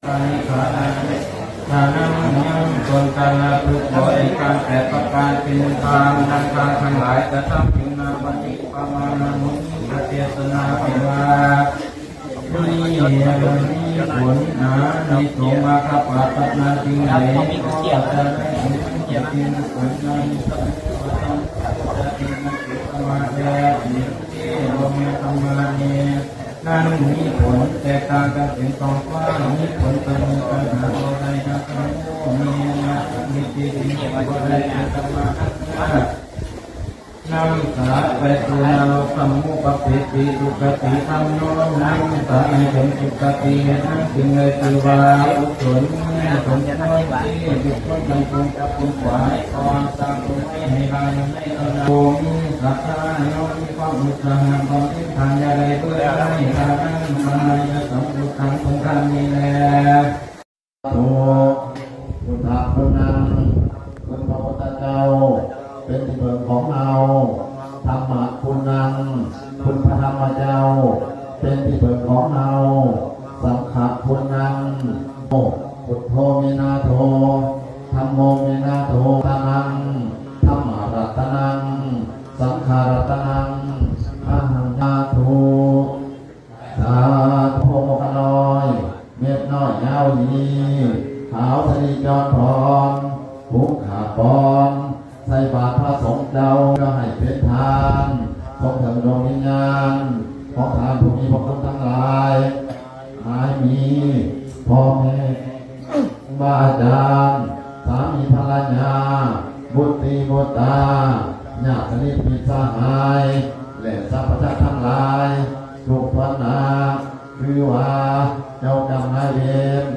ທານະຍັງຕົນການລະພຶກບໍລິການແປດປະການ ເປັນທານ ດັ່ງທ່ານທັງຫຼາຍກະທຳຢູ່ນະບັດນີ້ ປະມານະມຸນີກະເທດສະນາໄວ້ວ່າ ມີ ມີຜົນອານິສົງມາຄະປາດຖະໜາສິ່ງໃດ ກໍຈະໄດ້ຜົນເປັນຜົນອານິສົງ ສະມາແລະ ທີ່ບໍ່ແມ່ນທຳມະເນ ນັ້ນມີຜົນແຕກຕ່າງກັນເປັນສອງຝ່າຍ ມີຜົນໄປເມືອງກັນຫາບໍ່ໄດ້ ນຳທຳໂມເມນະ ມີທີ່ດິນບໍ່ໄດ້ ນຳສາໄປສູ່ນະລົກ ທຳໂມປະເພດຕິສຸຄະຕິ ທຳໂມນຳສາໃຫ້ເຖິງສຸຄະຕິ ເຮັດນັ້ນຈຶ່ງໄດ້ຊື່ວ່າກຸສົນ ສົມຄວນທີ່ບຸກຄົນທັງປວງຈັບກຸນຂວາຍ ກໍສ້າງບຸນໃຫ້ຫຼາຍໃນເທົ່ານັ້ນ ຜູ້ມີສັດທາ ຍ່ອມ ຄວາມອຸດສາຫະບຳເພັນທານຢ່າໄດ້ເບື່ອໜ່າຍ ທານະທຳມະຍະສັງຄຸດທັງສົງຄາມນີ້ແລ ທຸ ພຸດທະຄຸນນັງ ຄຸນພະພຸດທະເຈົ້າ ເປັນທີ່ເພິ່ງຂອງເຮົາ ທຳມະຄຸນນັງ ຄຸນພະທຳມະເຈົ້າ ເປັນທີ່ເພິ່ງຂອງເຮົາ ສັງຄະຄຸນນັງ ພຸດໂທເມນາໂທ ທຳໂມເມນາໂທ ຕະນັງ ທຳມະລັດຕະນັງ ສັງຄະລັດຕະນັງ ອະຫັງ ສາທຸ ສາທຸ ໂພມະກະນ້ອຍ ເມັດນ້ອຍຍາວດີ ຂາວສະລິຈອນພອນ ຜຸງຂາບອນ ໃສ່ບາດພະສົງເຈົ້າ ເພື່ອໃຫ້ເປັນທານ ສົ່ງເຖິງດວງວິນຍານ ຂອງທ່ານຜູ້ມີພະຄຸນທັງຫຼາຍ ໝາຍມີ ພໍ່ແມ່ ຄູບາອາຈານ ສາມີພັນລະຍາ ບຸດຕີບຸດຕາ ຍາດສະໜິດມິດສະຫາຍ ແລະ ສັບພະສັດທັງຫຼາຍ ທຸກທົ່ວໜ້າ ຄືວ່າເຈົ້າກຳນາຍເວນ